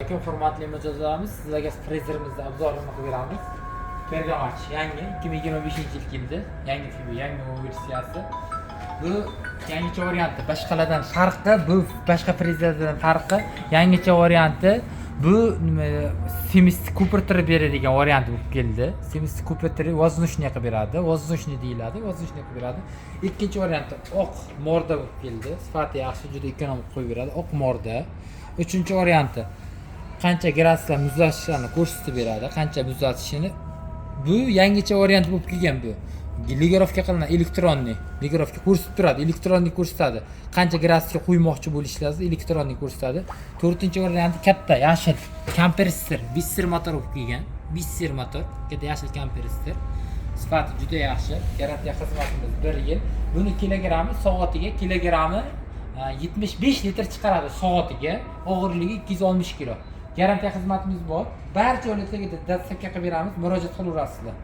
Alaykum, hurmatli mijozlarimiz, sizlarga frizerimizni обзор ini qilib beramiz. Pergamach yangi 2025 yil keldi. Yangi FB, yangi versiyasi. Bu yangicha varianti. Boshqalardan farqi, bu boshqa frizerdan farqi, yangicha varianti bu nima, семисти ko'pirtirib beradigan variant bo'lib keldi. Семисти ko'pirtirib, воздушный qilib beradi. Воздушный deyiladi, воздушный qilib beradi. Ikkinchi varianti oq морда bo'lib keldi. Sifati yaxshi, juda эконом qo'yib beradi. Oq морда. Uchinchi varianti qancha gradusda muzlatishini ko'rsatib beradi, qancha muzlatishini. Bu yangicha variant bo'lib kelgan bu. Регулировка qilinadi, электронный. Регулировка ko'rsatib turadi, электронный ko'rsatadi. Qancha gradusga qo'ymoqchi bo'lishlaringizni электронный ko'rsatadi. To'rtinchi varianti katta yashil kompressor, Виссер motor bo'lib kelgan. Виссер motor, katta yashil kompressor. Sifati juda yaxshi. Garantiya xizmatimiz 1 yil. Buni kilogrammi soatiga kilogrammi 75 litr chiqaradi soatiga. Og'irligi 260 kilo. Garantiya xizmatimiz bor. Barcha viloyatlarga доставка qilib beramiz. Murojaat qilaverasizlar.